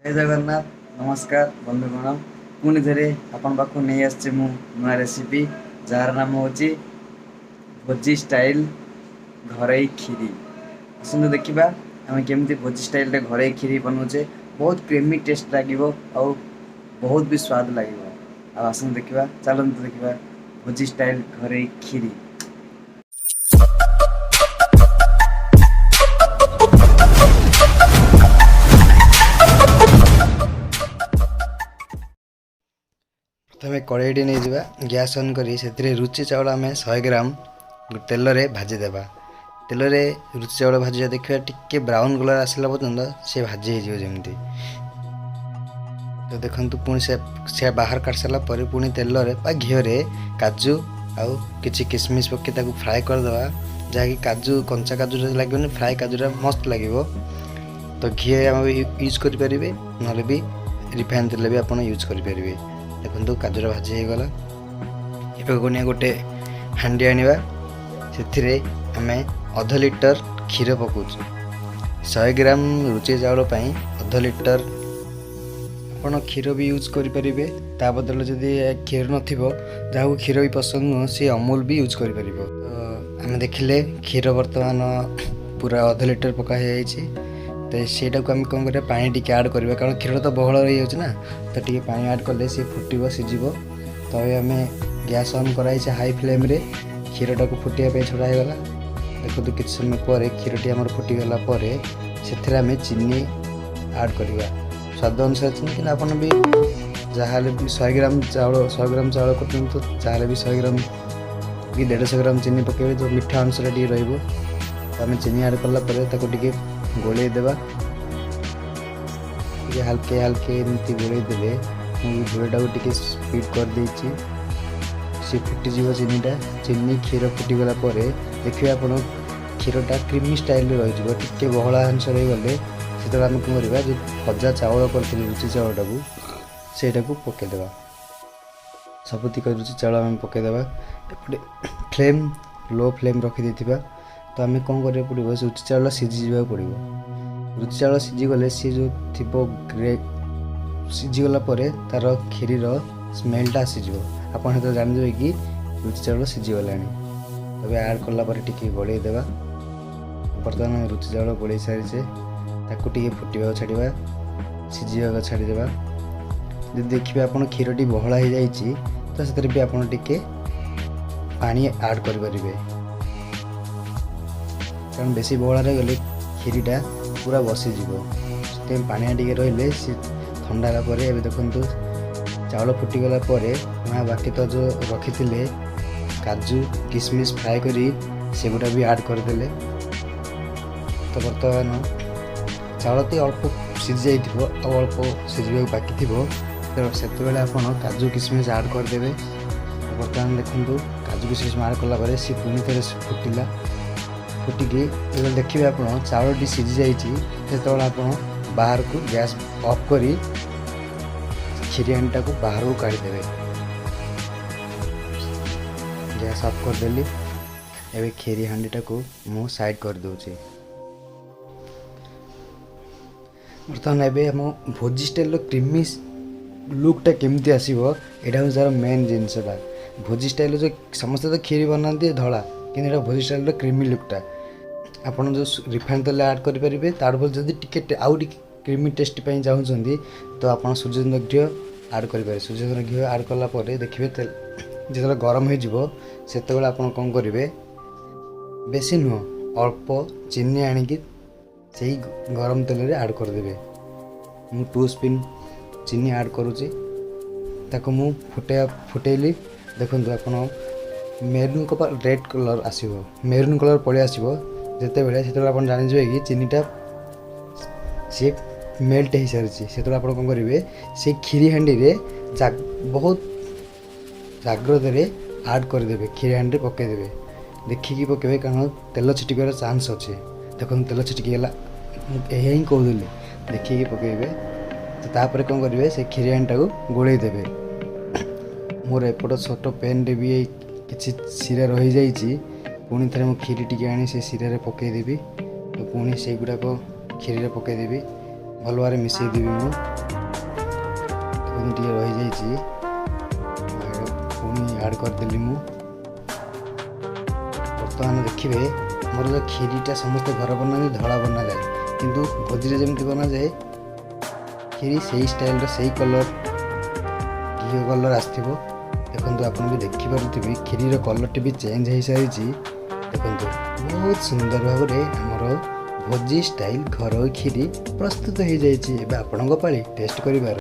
ଜୟ ଜଗନ୍ନାଥ। ନମସ୍କାର ବନ୍ଧୁଗଣ, ପୁଣି ଥରେ ଆପଣ ପାଖକୁ ନେଇ ଆସିଛି ମୁଁ ନୂଆ ରେସିପି, ଯାହାର ନାମ ହେଉଛି ଭୋଜି ଷ୍ଟାଇଲ୍ ଘରୋଇ କ୍ଷୀରି। ଆସନ୍ତୁ ଦେଖିବା ଆମେ କେମିତି ଭୋଜି ଷ୍ଟାଇଲ୍ରେ ଘରୋଇ କ୍ଷୀରି ବନାଉଛେ। ବହୁତ କ୍ରିମି ଟେଷ୍ଟ ଲାଗିବ ଆଉ ବହୁତ ବି ସ୍ୱାଦ ଲାଗିବ। ଆଉ ଆସନ୍ତୁ ଦେଖିବା, ଚାଲନ୍ତୁ ଦେଖିବା ଭୋଜି ଷ୍ଟାଇଲ୍ ଘରୋଇ କ୍ଷୀରି। ପ୍ରଥମେ କଡ଼େଇଟି ନେଇଯିବା, ଗ୍ୟାସ୍ ଅନ୍ କରି ସେଥିରେ ରୁଚି ଚାଉଳ ଆମେ 100 ଗ୍ରାମ ତେଲରେ ଭାଜିଦେବା। ତେଲରେ ରୁଚି ଚାଉଳ ଭାଜିବା, ଦେଖିବା ଟିକେ ବ୍ରାଉନ୍ କଲର୍ ଆସିଲା ପର୍ଯ୍ୟନ୍ତ ସେ ଭାଜି ହେଇଯିବ ଯେମିତି। ତ ଦେଖନ୍ତୁ, ପୁଣି ସେ ବାହାର କାଢ଼ି ସାରିଲା ପରେ ପୁଣି ତେଲରେ ବା ଘିଅରେ କାଜୁ ଆଉ କିଛି କିସମିସ୍ ପକାଇ ତାକୁ ଫ୍ରାଏ କରିଦେବା, ଯାହାକି କାଜୁ କଞ୍ଚା କାଜୁଟା ଲାଗିବନି, ଫ୍ରାଏ କାଜୁଟା ମସ୍ତ ଲାଗିବ। ତ ଘିଅ ଆମେ ୟୁଜ୍ କରିପାରିବେ, ନହେଲେ ବି ରିଫାଇନ୍ ତେଲ ବି ଆପଣ ୟୁଜ୍ କରିପାରିବେ। ଦେଖନ୍ତୁ, କାଜୁଟା ଭାଜି ହେଇଗଲା। ଏବେ ପୁଣି ଗୋଟେ ହାଣ୍ଡି ଆଣିବା, ସେଥିରେ ଆମେ ଅଧ ଲିଟର କ୍ଷୀର ପକାଉଛୁ। 100 ଗ୍ରାମ ରୁଚି ଚାଉଳ ପାଇଁ ଅଧ ଲିଟର ଆପଣ କ୍ଷୀର ବି ୟୁଜ୍ କରିପାରିବେ। ତା ବଦଳରେ ଯଦି କ୍ଷୀର ନଥିବ, ଯାହାକୁ କ୍ଷୀର ବି ପସନ୍ଦ ନୁହଁ, ସିଏ ଅମୁଲ ବି ୟୁଜ୍ କରିପାରିବ। ତ ଆମେ ଦେଖିଲେ କ୍ଷୀର ବର୍ତ୍ତମାନ ପୁରା ଅଧ ଲିଟର ପକା ହେଇଯାଇଛି। ତ ସେଇଟାକୁ ଆମେ କ'ଣ କରିବା? ପାଣି ଟିକେ ଆଡ଼୍ କରିବା, କାରଣ କ୍ଷୀର ତ ବହଳ ରହିଯାଉଛି ନା। ତ ଟିକେ ପାଣି ଆଡ଼୍ କଲେ ସିଏ ଫୁଟିବ, ସିଝିବ। ତ ଏବେ ଆମେ ଗ୍ୟାସ୍ ଅନ୍ କରାହେଇଛି ହାଇ ଫ୍ଲେମ୍ରେ, କ୍ଷୀରଟାକୁ ଫୁଟିବା ପାଇଁ ଛଡ଼ା ହେଇଗଲା। ଦେଖନ୍ତୁ, କିଛି ସମୟ ପରେ କ୍ଷୀରଟି ଆମର ଫୁଟିଗଲା ପରେ ସେଥିରେ ଆମେ ଚିନି ଆଡ଼୍ କରିବା, ସ୍ୱାଦ ଅନୁସାରେ ଚିନି। କିନ୍ତୁ ଆପଣ ବି ଯାହାହେଲେ ବି 100 ଗ୍ରାମ ଚାଉଳ, 100 ଗ୍ରାମ ଚାଉଳ କରୁଛନ୍ତି ତ ଯାହାହେଲେ ବି 100 ଗ୍ରାମ କି 150 ଗ୍ରାମ ଚିନି ପକାଇବେ, ତ ମିଠା ଅଂଶଟା ଟିକେ ରହିବ। ତ ଆମେ ଚିନି ଆଡ଼୍ କଲା ପରେ ତାକୁ ଟିକେ ଗୋଳେଇ ଦେବା, ଟିକେ ହାଲକେ ହାଲକେ ଏମିତି ଗୋଳେଇ ଦେଲେ। ମୁଁ ଝୋଳଟାକୁ ଟିକେ ସ୍ପିଡ଼ କରିଦେଇଛି, ସେ ଫୁଟିଯିବ ଚିନିଟା। ଚିନି କ୍ଷୀର ଫୁଟିଗଲା ପରେ ଦେଖିବେ ଆପଣ କ୍ଷୀରଟା କ୍ରିମି ଷ୍ଟାଇଲରେ ରହିଯିବ। ଟିକେ ବହଳା ଅଂଶ ରହିଗଲେ ସେତେବେଳେ ଆମେ କ'ଣ କରିବା? ଯେଉଁ ଭଜା ଚାଉଳ କରିଥିଲେ ରୁଚି ଚାଉଳଟାକୁ, ସେଇଟାକୁ ପକାଇଦେବା। ସବୁତିକ ରୁଚି ଚାଉଳ ଆମେ ପକାଇଦେବା। ଏପଟେ ଫ୍ଲେମ୍ ଲୋ ଫ୍ଲେମ୍ ରଖିଦେଇଥିବା। ତ ଆମେ କ'ଣ କରିବାକୁ ପଡ଼ିବ? ସେ ରୁଚି ଚାଉଳ ସିଝିଯିବାକୁ ପଡ଼ିବ। ରୁଚି ଚାଉଳ ସିଝିଗଲେ ସିଏ ଯେଉଁ ଥିବ ଗ୍ରେ ସିଝିଗଲା ପରେ ତା'ର କ୍ଷୀରିର ସ୍ମେଲଟା ଆସିଯିବ। ଆପଣ ସେତେବେଳେ ଜାଣିଦେବେ କି ରୁଚି ଚାଉଳ ସିଝିଗଲାଣି। ତେବେ ଆଡ଼୍ କଲା ପରେ ଟିକେ ଗୋଳେଇ ଦେବା। ବର୍ତ୍ତମାନ ଆମେ ରୁଚି ଚାଉଳ ଗୋଳେଇ ସାରିଛେ। ତାକୁ ଟିକେ ଫୁଟିବାକୁ ଛାଡ଼ିବା, ସିଝିବାକୁ ଛାଡ଼ିଦେବା। ଯଦି ଦେଖିବେ ଆପଣ କ୍ଷୀରଟି ବହଳା ହେଇଯାଇଛି, ତ ସେଥିରେ ବି ଆପଣ ଟିକେ ପାଣି ଆଡ଼୍ କରିପାରିବେ, କାରଣ ବେଶୀ ବହଳା ରହିଗଲେ କ୍ଷୀରିଟା ପୁରା ବସିଯିବ। ସେଥିପାଇଁ ପାଣିଆ ଟିକେ ରହିଲେ ସେ ଥଣ୍ଡା ହେଲା ପରେ। ଏବେ ଦେଖନ୍ତୁ, ଚାଉଳ ଫୁଟିଗଲା ପରେ ମା ବାକି ତ ଯେଉଁ ରଖିଥିଲେ କାଜୁ କିସମିସ୍ ଫ୍ରାଏ କରି, ସେଗୁଡ଼ା ବି ଆଡ଼୍ କରିଦେଲେ। ତ ବର୍ତ୍ତମାନ ଚାଉଳଟି ଅଳ୍ପ ସିଝି ଯାଇଥିବ ଆଉ ଅଳ୍ପ ସିଝିବାକୁ ବାକି ଥିବ, ତ ସେତେବେଳେ ଆପଣ କାଜୁ କିସମିସ୍ ଆଡ଼୍ କରିଦେବେ। ବର୍ତ୍ତମାନ ଦେଖନ୍ତୁ, କାଜୁ କିସମିସ୍ ଆଡ଼୍ କଲା ପରେ ସେ ପୁଣି ଥରେ ଫୁଟିଲା। ଫୁଟିକି ଯେତେବେଳେ ଦେଖିବେ ଆପଣ ଚାଉଳଟି ସିଝି ଯାଇଛି, ସେତେବେଳେ ଆପଣ ବାହାରକୁ ଗ୍ୟାସ୍ ଅଫ୍ କରି କ୍ଷୀରି ହାଣ୍ଡିଟାକୁ ବାହାରକୁ କାଢ଼ିଦେବେ। ଗ୍ୟାସ୍ ଅଫ୍ କରିଦେଲି। ଏବେ କ୍ଷୀରି ହାଣ୍ଡିଟାକୁ ମୁଁ ସାଇଡ଼୍ କରିଦେଉଛି। ବର୍ତ୍ତମାନ ଏବେ ଆମ ଭୋଜି ଷ୍ଟାଇଲ୍ର କ୍ରିମି ଲୁକ୍ଟା କେମିତି ଆସିବ, ଏଇଟା ହେଉଛି ତା'ର ମେନ୍ ଜିନିଷଟା। ଭୋଜି ଷ୍ଟାଇଲ୍ର ଯେଉଁ ସମସ୍ତେ ତ କ୍ଷୀରି ବନାନ୍ତି ଧଳା, କିନ୍ତୁ ଏଇଟା ଭୋଜି ଷ୍ଟାଇଲ୍ର କ୍ରିମି ଲୁକ୍ଟା। ଆପଣ ଯେଉଁ ରିଫାଇନ୍ ତେଲ ଆଡ଼୍ କରିପାରିବେ, ତାଠୁ ଭଲ ଯଦି ଟିକେ ଆଉ ଟିକେ କ୍ରିମି ଟେଷ୍ଟ ପାଇଁ ଚାହୁଁଛନ୍ତି, ତ ଆପଣ ସୂର୍ଯ୍ୟଚନ୍ଦ୍ର ଘିଅ ଆଡ଼୍ କରିପାରିବେ। ସୂର୍ଯ୍ୟଚନ୍ଦ୍ର ଘିଅ ଆଡ଼୍ କଲା ପରେ ଦେଖିବେ ତେଲ ଯେତେବେଳେ ଗରମ ହେଇଯିବ, ସେତେବେଳେ ଆପଣ କ'ଣ କରିବେ? ବେଶୀ ନୁହଁ, ଅଳ୍ପ ଚିନି ଆଣିକି ସେଇ ଗରମ ତେଲରେ ଆଡ଼୍ କରିଦେବେ। ମୁଁ 2 ସ୍ପୁନ୍ ଚିନି ଆଡ଼୍ କରୁଛି। ତାକୁ ମୁଁ ଫୁଟେଇଲି। ଦେଖନ୍ତୁ ଆପଣ, ମେରୁନ୍ କଲର୍, ରେଡ଼୍ କଲର୍ ଆସିବ, ମେରୁନ୍ କଲର୍ ପଳେଇ ଆସିବ ଯେତେବେଳେ, ସେତେବେଳେ ଆପଣ ଜାଣିଯିବେ କି ଚିନିଟା ସିଏ ମେଲ୍ଟ ହେଇସାରିଛି। ସେତେବେଳେ ଆପଣ କ'ଣ କରିବେ? ସେଇ କ୍ଷୀରି ହାଣ୍ଡିରେ ବହୁତ ଜାଗ୍ରତରେ ଆଡ଼୍ କରିଦେବେ, କ୍ଷୀରି ହାଣ୍ଡିରେ ପକାଇଦେବେ। ଦେଖିକି ପକାଇବେ, କାରଣ ତେଲ ଛିଟିକିବାର ଚାନ୍ସ ଅଛି। ଦେଖନ୍ତୁ, ତେଲ ଛିଟିକି ଗଲା। ମୁଁ ଏହା ହିଁ କହୁଥିଲି, ଦେଖିକି ପକାଇବେ। ତ ତାପରେ କ'ଣ କରିବେ? ସେ କ୍ଷୀରି ହାଣ୍ଡିଟାକୁ ଗୋଳେଇ ଦେବେ। ମୋର ଏପଟ ଛୋଟ ପେନ୍ରେ ବି କିଛି ଶିରା ରହିଯାଇଛି। ପୁଣି ଥରେ ମୁଁ କ୍ଷୀରି ଟିକେ ଆଣି ସେ ଶିରାରେ ପକାଇଦେବି। ତ ପୁଣି ସେଇଗୁଡ଼ାକ କ୍ଷୀରିରେ ପକାଇଦେବି। ଭଲ ଭାବରେ ମିଶାଇ ଦେବି ମୁଁ। ଦେଖନ୍ତୁ, ଟିକେ ରହିଯାଇଛି, ପୁଣି ଆଡ଼୍ କରିଦେଲି ମୁଁ। ବର୍ତ୍ତମାନ ଦେଖିବେ, ଆମର ଯେଉଁ କ୍ଷୀରିଟା ସମସ୍ତେ ଘରେ ବନାନ୍ତି, ଧଳା ବନାଯାଏ, କିନ୍ତୁ ଭୋଜିରେ ଯେମିତି ବନାଯାଏ କ୍ଷୀରି, ସେଇ ଷ୍ଟାଇଲର, ସେଇ କଲର୍, ଘିଅ କଲର୍ ଆସିଥିବ। ଦେଖନ୍ତୁ, ଆପଣ ବି ଦେଖିପାରୁଥିବେ, କ୍ଷୀରିର କଲର୍ଟି ବି ଚେଞ୍ଜ ହେଇସାରିଛି। ଦେଖନ୍ତୁ, ବହୁତ ସୁନ୍ଦର ଭାବରେ ଆମର ଭୋଜି ଷ୍ଟାଇଲ୍ ଘରୋଇ କ୍ଷୀରି ପ୍ରସ୍ତୁତ ହେଇଯାଇଛି। ଏବେ ଆପଣଙ୍କ ପାଳି ଟେଷ୍ଟ କରିବାର।